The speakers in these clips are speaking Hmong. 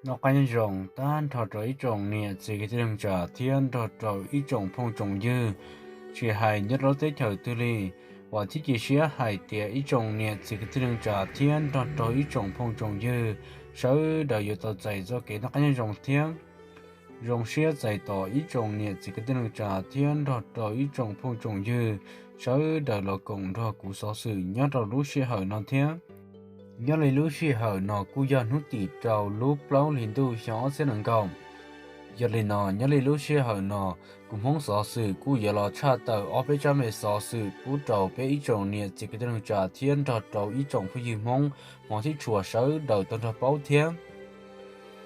Noj qab nyob zoo tag nrho rau ib tsoom niam txiv kwv tij neej tsa thiab nrog rau ib tsoom phooj tsoom ywg, tsis hais nyob rau lub teb chaws twg li. Vam thiab cia siab hais tias ib tsoom niam txiv kwv tij neej tsa thiab nrog rau ib tsoom phooj tsoom ywg sawv daws yuav tau txais txoj kev noj qab nyob zoo thiab zoo siab txais tos ib tsoom niam txiv kwv tij neej tsa thiab nrog rau ib tsoom phooj tsoom ywg sawv daws los koom nrog kuv xov xwm nyob rau lub sij hawm no thiab. Nyob li lub sij hawm no kuj yog hnub tim rau lub plaub hlis ntuj xyoo ob txhiab nees nkaum. Yog li no nyob li lub sij hawm no, kuv Hmoob xov xwm kuj yuav los tshaj tawm ob peb tsab me xov xwm pub rau peb ib tsoom niam txiv kwv tij neej tsa thiab nrog rau ib tsoom phooj ywg Hmoob hmov thiab tshua sawv daws tau nrog paub thiab.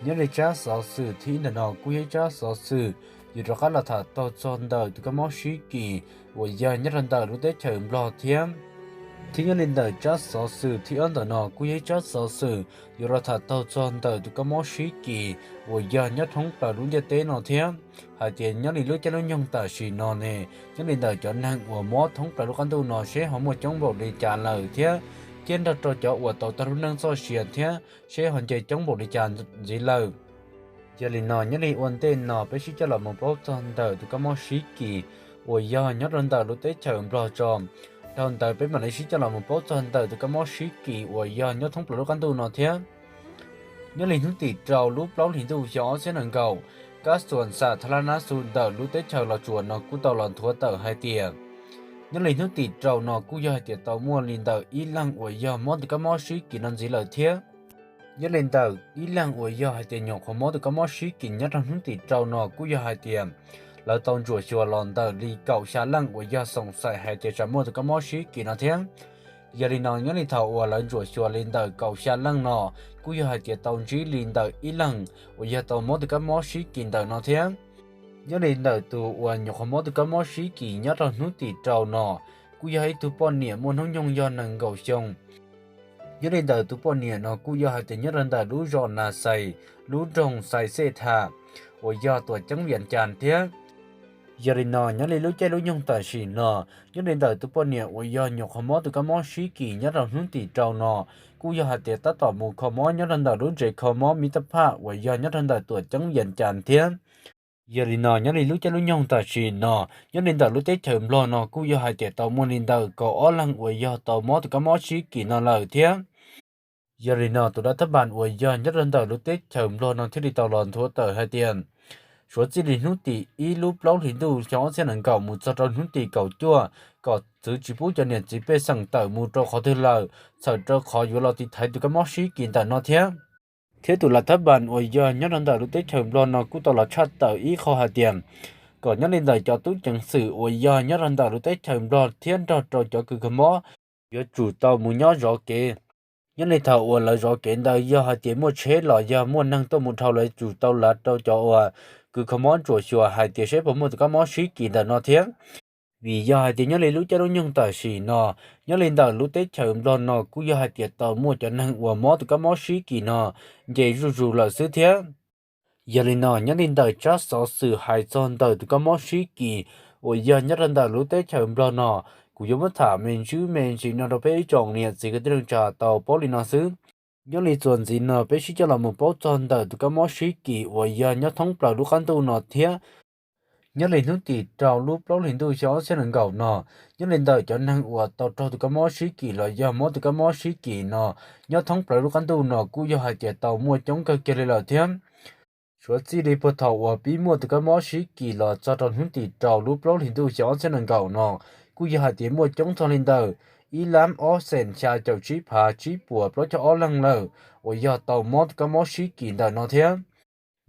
Nyob li tsab xov xwm thib ib ntawm no kuj yog ib tsab xov xwm yuav rov qab los tham taug txog ntawm tus kab mob sib kis uas yog nyob rau ntawm lub teb chaws Nplog thiab. Thiab nyob li ntawm tsab xov xwm thib ob ntawm no kuj yog ib tsab xov xwm yuav los tham taug txog ntawm tus kab mob sib kis uas yog nyob thoob plaws lub ntiaj teb no thiab, hais tias nyob li lub caij lub nyoog tam sim no ne, nyob li ntawm cov neeg uas mob thoob plaws lub qab ntuj no seb ho muaj coob npaum li cas lawm thiab, thiab nrog rau cov uas tau tag lub neej txoj sia thiab seb ho nce coob npaum li cas ntxiv lawm. Yog li no nyob li ua ntej no peb sib coj los mus paub txog ntawm tus kab mob sib kis uas yog nyob rau ntawm lub teb chaws Nplog tso. Dhau ntawd peb mam li sib coj los mus paub txog ntawm tus kab mob sib kis uas yog nyob thoob plaws lub qab ntuj no thiab. Nyob li hnub tim rau lub plaub hlis ntuj xyoo ob txhiab nees nkaum, kab xuas xa tha laj nab xu ntawm lub teb chaws Los Tsuas no kuj tau los nthuav tawm hais tias nyob li hnub tim rau no kuj yog hais tias tau muaj li ntawm ib leeg uas yog mob tus kab mob sib kis no ntxiv lawm thiab. Nyob li ntawm ib leeg uas yog hais tias nyuam qhuav mob tus kab mob sib kis nyob rau hnub tim rau no kuj yog hais tias lawv tau ntsuam xyuas los ntawm li kaum xya leej uas yog xoom xaim hais tias tsam muaj tus kab mob sib kis no thiab. Yog li no nyob li thaum uas lawv ntsuam xyuas li ntawm kaum xya leej no, kuj yog hais tias tau ntsib li ntawm ib leeg uas yog tau mob tus kab mob sib kis ntawm no thiab. Nyob li ntawm tus uas nyuam qhuav mob tus kab mob sib kis nyob rau hnub tim rau no, kuj yog ib tug poj niam muaj hnub nyoog yog nees nkaum xyoo. Nyob li ntawm tus poj niam no kuj yog hais tias nyob rau ntawm lub zos Nas Xais, lub nroog Xais Xej Thas, uas yog tuam ceeb Vias Cas thiab. Yog li no nyob li lub caij lub nyoog tam sim no, nyob li ntawm tus poj niam uas yog nyuam qhuav mob tus kab mob sib kis nyob rau hnub tim rau no, kuj yog hais tias tab tom mus kho mob nyob rau ntawm lub tsev kho mob Mib Tab Phaj uas yog nyob rau ntawm tuam ceeb Vias Cas thiab. Yog li no nyob li lub caij lub nyoog tam sim no, nyob li ntawm lub teb chaws Nplog no kuj yog hais tias tau muaj li ntawm kaum ob leeg uas yog tau mob tus kab mob sib kis no lawm thiab. Yog li no tus dav thab npas uas yog nyob rau ntawm lub teb chaws Nplog no thiaj li tau los nthuav tawm hais tias suav txij li hnub tim ib lub plaub hlis ntuj xyoo ob txhiab nees nkaum mus txog rau hnub tim kaum cuaj, kom txwv tsis pub cov niam txiv pej xeem tawm mus rau qhov twg lawm, txhawm rau qhov yuav los tiv thaiv tus kab mob sib kis ntawm no thiab. Thiab tus dav thab npas uas yog nyob rau ntawm lub teb chaws Nplog no kuj tau los tshaj tawm ib qho hais tias kom nyob li ntawm cov tub ceev xwm uas yog nyob rau ntawm lub teb chaws Nplog thiab nrog rau cov kws kho mob yuav tsum tau mus nyob zov kev. Nyob li thaum uas lawv zov kev ntawd yog hais tias muaj tsheb los yog muaj neeg tuaj mus dhau lawv tsum tau lav rau cov uas kws kho mob ntsuam xyuas hais tias seb puas muaj tus kab mob sib kis ntawm no thiab. Vim yog hais tias nyob li lub caij lub nyoog tam sim no, nyob li ntawm lub teb chaws Nplog no kuj yog hais tias tau muaj cov neeg uas mob tus kab mob sib kis no nce zuj zus lawm xwb thiab. Yog li no nyob li ntawm tsab xov xwm hais txog ntawm tus kab mob sib kis uas yog nyob rau ntawm lub teb chaws Nplog no, kuv yuav muab tham me ntsis me ntsis no rau peb ib tsoom niam txiv kwv tij neej tsa tau paub li no xwb. Nyob li txuas ntxiv no peb sib coj los mus paub txog ntawm tus kab mob sib kis uas yog nyob thoob plaws lub qab ntuj no thiab. Nyob li hnub tim rau lub plaub hlis ntuj xyoo ob txhiab nees nkaum no, nyob li ntawm cov neeg uas tau raug tus kab mob sib kis los yog mob tus kab mob sib kis no nyob thoob plaws lub qab ntuj no kuj yog hais tias tau muaj coob kawg kiag li lawm thiab. Suav txij li puag thaum uas pib muaj tus kab mob sib kis los txog rau hnub tim rau lub plaub hlis ntuj xyoo ob txhiab nees nkaum no, kuj yog hais tias muaj coob txog li ntawm ib lab ob xees xya caum tsib phav tsib puas plaub caug ob leeg lawm uas yog tau mob tus kab mob sib kis ntawm no thiab.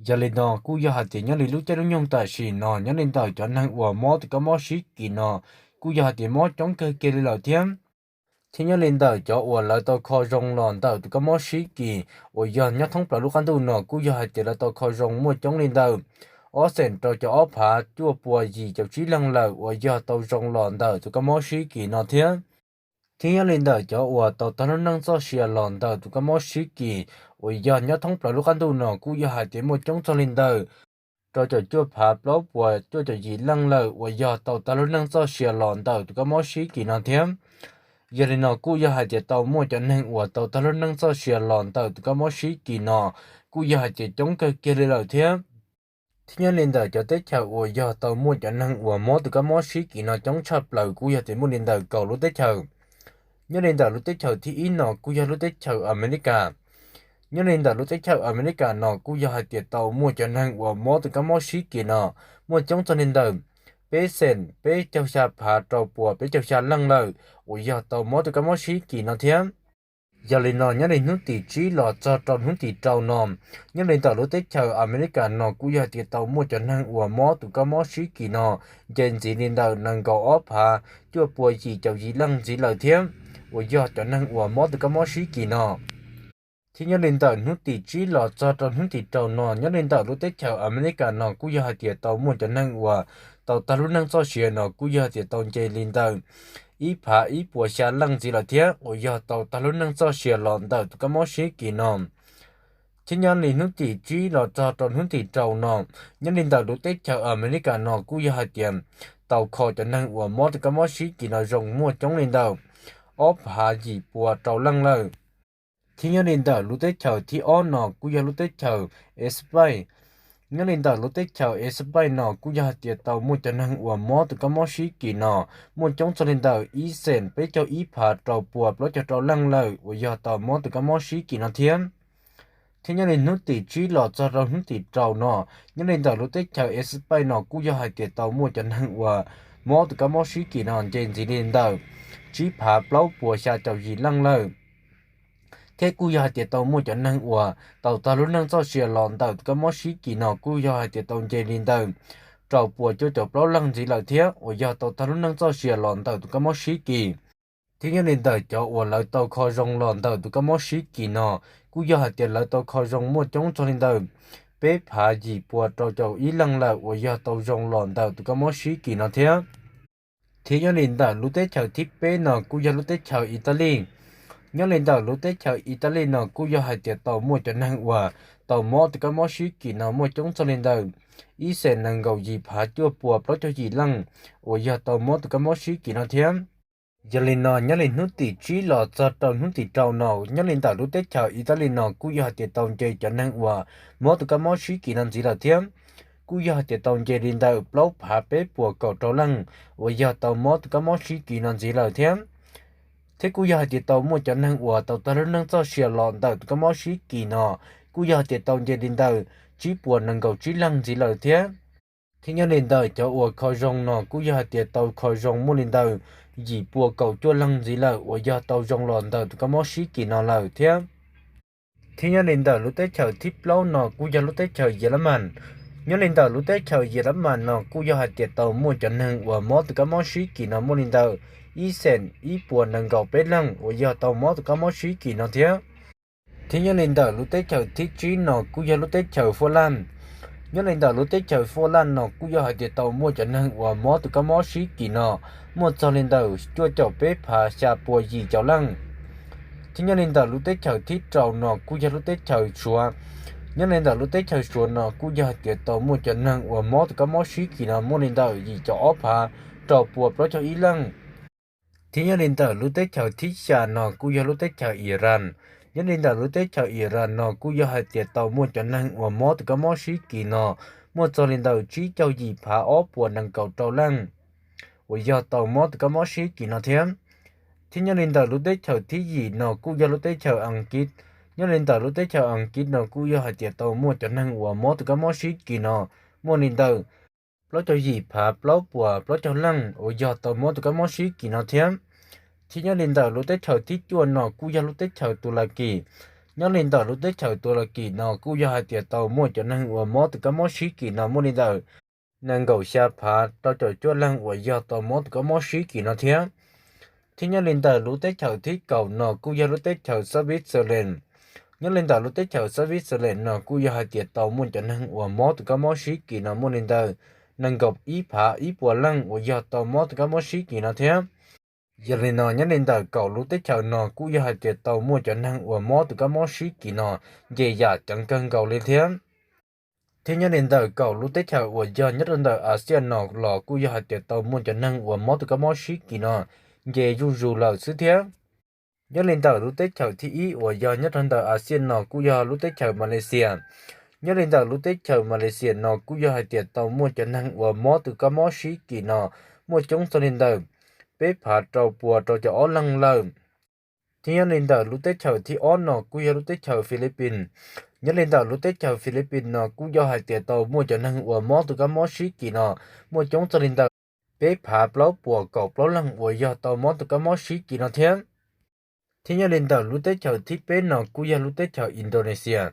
Yog li no kuj yog hais tias nyob li lub caij lub nyoog tam sim no nyob li ntawm cov neeg uas mob tus kab mob sib kis no kuj yog hais tias mob coob kawg kiag li lawm thiab. Thiab nyob li ntawm cov uas lawv tau kho zoo los ntawm tus kab mob sib kis uas yog nyob thoob plaws lub qab ntuj no kuj yog hais tias lawv tau kho zoo muaj coob li ntawm ob xees rau caum ob phav cuaj puas yim caum tsib leeg lawm uas yog tau zoo los ntawm tus kab mob sib kis no thiab. Thiab nyob li ntawm cov uas tau tag lub neej txoj sia los ntawm tus kab mob sib kis uas yog nyob thoob plaws lub qab ntuj no kuj yog hais tias muaj coob txog li ntawm rau caum cuaj phav plaub puas cuaj caum yim leej lawm uas yog tau tag lub neej txoj sia los ntawm tus kab mob sib kis no thiab. Yog li no kuj yog hais tias tau muaj cov neeg uas tau tag lub neej txoj sia los ntawm tus kab mob sib kis no kuj yog hais tias coob kawg kiag li lawm thiab. Thiab nyob li ntawm cov teb chaws uas yog tau muaj cov neeg uas mob tus kab mob sib kis no coob tshaj plaws kuj yog tias muaj li ntawm kaum lub teb chaws. Nyob li ntawm lub teb chaws thib ib no kuj yog lub teb chaws Amelikas. Nyob li ntawm lub teb chaws Amelikas no kuj yog hais tias tau muaj cov neeg uas mob tus kab mob sib kis no muaj coob txog li ntawm peb xees peb caug xya phav rau puas peb caug xya leej lawm uas yog tau mob tus kab mob sib kis no thiab. Yog li no nyob li hnub tim tsib los txog rau hnub tim rau no, nyob li ntawm lub teb chaws Amelikas no kuj yog hais tias tau muaj cov neeg uas mob tus kab mob sib kis no nce ntxiv li ntawm nees nkaum ob phav cuaj puas yim caum yim leej ntxiv lawm thiab, uas yog cov neeg uas mob tus kab mob sib kis no. Thiab nyob li ntawm hnub tim tsib los txog rau hnub tim rau no nyob li ntawm lub teb chaws Amelikas no kuj yog hais tias tau muaj cov neeg uas tau tag lub neej txoj sia no kuj yog hais tias tau nce li ntawm ib phav ib puas xya leej ntxiv lawm thiab uas yog tau tag lub neej txoj sia los ntawm tus kab mob sib kis no. Thiab nyob li hnub tim tsib los txog rau hnub tim rau no, nyob li ntawm lub teb chaws Amelikas no kuj yog hais tias tau kho cov neeg uas mob tus kab mob sib kis no zoo muaj coob li ntawm ob phav yim puas rau leej lawm. Thiab nyob li ntawm lub teb chaws thib ob no kuj yog lub teb chaws Espaij. Nyob li ntawm lub teb chaws Espaij no kuj yog hais tias tau muaj cov neeg uas mob tus kab mob sib kis no muaj coob txog li ntawm ib xees peb caug ib phav rau puas plaub caug rau leej lawm uas yog tau mob tus kab mob sib kis no thiab. Thiab nyob li hnub tim tsib los txog rau hnub tim rau no, nyob li ntawm lub teb chaws Espaij no kuj yog hais tias tau muaj cov neeg uas mob tus kab mob sib kis no nce ntxiv li ntawm tsib phav plaub puas xya caum yim leej lawm. Thiab kuj yog hais tias tau muaj cov neeg uas tau tag lub neej txoj sia los ntawm tus kab mob sib kis no kuj yog hais tias tau nce li ntawm rau puas cuaj caum plaub leej ntxiv lawm thiab uas yog tau tag lub neej txoj sia los ntawm tus kab mob sib kis. Thiab nyob li ntawm cov uas lawv tau kho zoo los ntawm tus kab mob sib kis no kuj yog hais tias lawv tau kho zoo muaj coob txog li ntawm peb phav yim puas rau caum ib leej lawm uas yog tau zoo los ntawm tus kab mob sib kis no thiab. Thiab nyob li ntawm lub teb chaws thib peb no kuj yog lub teb chaws Italis. Nyob li ntawm lub teb chaws Italis no kuj yog hais tias tau muaj cov neeg uas tau mob tus kab mob sib kis no muaj coob txog li ntawm ib xees nees nkaum yim phav cuaj puas plaub caug yim leej uas yog tau mob tus kab mob sib kis no thiab. Yog li no nyob li hnub tim tsib los txog rau hnub tim rau no nyob li ntawm lub teb chaws Italis no kuj yog hais tias tau nce cov neeg uas mob tus kab mob sib kis no ntxiv lawm thiab. Kuj yog hais tias tau nce li ntawm plaub phav peb puas kaum rau leej uas yog tau mob tus kab mob sib kis no ntxiv lawm thiab. Thiab kuj yog hais tias tau muaj cov neeg uas tau tag lub neej txoj sia los ntawm tus kab mob sib kis no kuj yog hais tias tau nce li ntawm tsib puas nees nkaum tsib leej ntxiv lawm thiab. Thiab nyob li ntawm cov uas kho zoo no kuj yog hais tias tau kho zoo muaj li ntawm yim puas kaum cuaj leej ntxiv lawm uas yog tau zoo los ntawm tus kab mob sib kis no lawm thiab. Thiab nyob li ntawm lub teb chaws thib plaub no kuj yog lub teb chaws Yelamas. Nyob li ntawm lub teb chaws Yelamas no kuj yog hais tias tau muaj cov neeg uas mob tus kab mob sib kis no muaj li ntawm ib xees ib puas nees nkaum peb leej uas yog tau mob tus kab mob sib kis no thiab. Thiab nyob li ntawm lub teb chaws thib tsib no kuj yog lub teb chaws Fuab Laj. Nyob li ntawm lub teb chaws Fuab Laj no kuj yog hais tias tau muaj cov neeg uas mob tus kab mob sib kis no muaj txog li ntawm cuaj caum peb phav xya puas yim caum leej. Thiab nyob li ntawm lub teb chaws thib rau no kuj yog lub teb chaws Suav. Nyob li ntawm lub teb chaws Suav no kuj yog hais tias tau muaj cov neeg uas mob tus kab mob sib kis no muaj li ntawm yim caum ob phav rau puas plaub caug ib leej. Thiab nyob li ntawm lub teb chaws thib xya no kuj yog lub teb chaws Iran. Nyob li ntawm lub teb chaws Iran no kuj yog hais tias tau muaj cov neeg uas mob tus kab mob sib kis no muaj txog li ntawm tsib caug yim phav ob puas nees nkaum rau leej uas yog tau mob tus kab mob sib kis no thiab. Thiab nyob li ntawm lub teb chaws thib yim no kuj yog lub teb chaws Askiv. Nyob li ntawm lub teb chaws Askiv no kuj yog hais tias tau muaj cov neeg uas mob tus kab mob sib kis no muaj li ntawm plaub caug yim phav plaub puas plaub caug leej uas yog tau mob tus kab mob sib kis no thiab. Thiab nyob li ntawm lub teb chaws thib cuaj no kuj yog lub teb chaws Tus Las Kis. Nyob li ntawm lub teb chaws Tus Las Kis no kuj yog hais tias tau muaj cov neeg uas mob tus kab mob sib kis no muaj li ntawm nees nkaum xya phav rau caum cuaj leej uas yog tau mob tus kab mob sib kis no thiab. Thiab nyob li ntawm lub teb chaws thib kaum no kuj yog lub teb chaws Switzerland. Nyob li ntawm lub teb chaws Switzerland no kuj yog hais tias tau muaj cov neeg uas mob tus kab mob sib kis no muaj li ntawm nees nkaum ib phav ib puas leej uas yog tau mob tus kab mob sib kis no thiab. Yog li no nyob li ntawm kaum lub teb chaws no kuj yog hais tias tau muaj cov neeg uas mob tus kab mob sib kis no nce yam ceev kawg nkaus li thiab. Thiab nyob li ntawm kaum lub teb chaws uas yog nyob rau ntawm Axias no los kuj yog hais tias tau muaj cov neeg uas mob tus kab mob sib kis no nce zuj zus lawm xwb thiab. Nyob li ntawm lub teb chaws thib ib uas yog nyob rau ntawm Asia no kuj yog lub teb chaws Malaysia. Nyob li ntawm lub teb chaws Malaysia no kuj yog hais tias tau muaj cov neeg uas mob tus kab mob sib kis no muaj coob txog li ntawm peb phav rau puas rau caum ob leeg lawm. Thiab nyob li ntawm lub teb chaws thib ob no kuj yog lub teb chaws Philippines. Nyob li ntawm lub teb chaws Philippines no kuj yog hais tias tau muaj cov neeg uas mob tus kab mob sib kis no muaj coob txog li ntawm peb phav plaub puas kaum plaub leeg uas yog tau mob tus kab mob sib kis no thiab. Thiab nyob li ntawm lub teb chaws thib peb no kuj yog lub teb chaws Indonesia.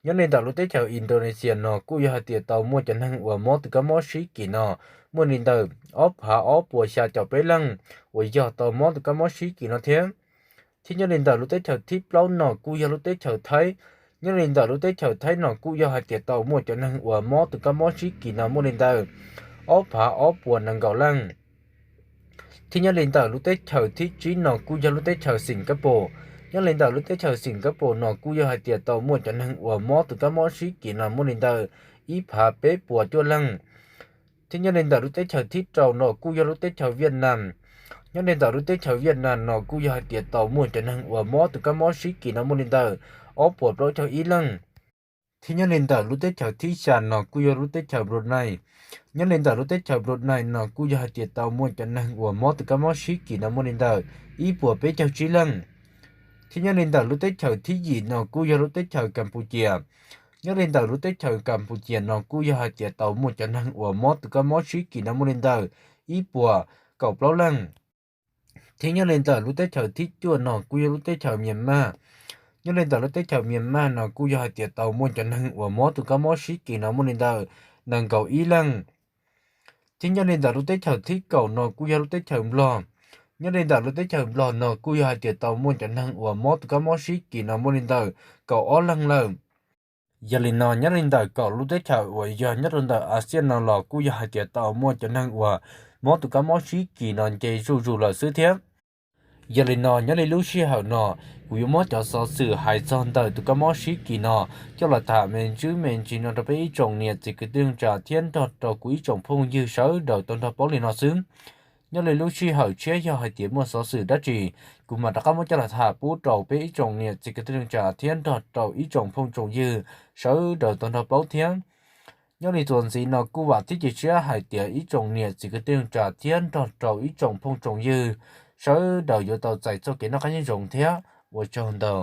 Nyob li ntawm lub teb chaws Indonesia no kuj yog hais tias tau muaj cov neeg uas mob tus kab mob sib kis no muaj li ntawm ob phav ob puas xya caum peb leeg uas yog tau mob tus kab mob sib kis no thiab. Thiab nyob li ntawm lub teb chaws thib plaub no kuj yog lub teb chaws Thaib. Nyob li ntawm lub teb chaws Thaib no kuj yog hais tias tau muaj cov neeg uas mob tus kab mob sib kis no muaj li ntawm ob phav ob puas nees nkaum leej. Thiab nyob li ntawm lub teb chaws thib tsib no kuj yog lub teb chaws Singapore. Nyob li ntawm lub teb chaws Singapore no kuj yog hais tias tau muaj cov neeg uas mob tus kab mob sib kis no muaj li ntawm ib phav peb puas cuaj leej. Thiab nyob li ntawm lub teb chaws thib rau no kuj yog lub teb chaws Vietnam. Nyob li ntawm lub teb chaws Vietnam no kuj yog hais tias tau muaj cov neeg uas mob tus kab mob sib kis no muaj li ntawm ob puas plaub caug ib leej. Thiab nyob li ntawm lub teb chaws thib xya no kuj yog lub teb chaws Brunei. Nyob li ntawm lub teb chaws Brunei no kuj yog hais tias tau muaj cov neeg uas mob tus kab mob sib kis no muaj li ntawm ib puas peb caug tsib leej. Thiab nyob li ntawm lub teb chaws thib yim no kuj yog lub teb chaws Campuchia. Nyob li ntawm lub teb chaws Campuchia no kuj yog hais tias tau muaj cov neeg uas mob tus kab mob sib kis no muaj li ntawm ib puas kaum plaub leej. Thiab nyob li ntawm lub teb chaws thib cuaj no kuj yog lub teb chaws Myanmar. Nyob li ntawm lub teb chaws Myanmar no kuj yog hais tias tau muaj cov neeg uas mob tus kab mob sib kis no muaj li ntawm nees nkaum ib leej. Thiab nyob li ntawm lub teb chaws thib kaum no kuj yog lub teb chaws Nplog. Nyob li ntawm lub teb chaws Nplog no kuj yog hais tias tau muaj cov neeg uas mob tus kab mob sib kis no muaj li ntawm kaum ob leeg lawm. Yog li no nyob li ntawm kaum lub teb chaws uas yog nyob rau ntawm Asia no los kuj yog hais tias tau muaj cov neeg uas mob tus kab mob sib kis no nce zuj zus lawm xwb thiab. Yog li no nyob li lub sij hawm no kuv yuav muab cov xov xwm hais txog ntawm tus kab mob sib kis no coj los tham me ntsis me ntsis no rau peb ib tsoom niam txiv kwv tij neej tsa thiab nrog rau kuv ib tsoom phooj ywg sawv daws tau nrog paub li no xwb. Nyob li lub sij hawm tshiab yog hais tias muaj xov xwm dab tsi, kuv mam rov qab muab coj los tham pub rau peb ib tsoom niam txiv kwv tij neej tsa thiab nrog rau ib tsoom phooj tsoom ywg sawv daws tau nrog paub thiab. Nyob li txuas ntxiv no kuj vam thiab cia siab hais tias ib tsoom niam txiv kwv tij neej tsa thiab nrog rau ib tsoom phooj tsoom ywg sawv daws yuav tau txais txoj kev noj qab nyob zoo thiab ua tsaug ntau.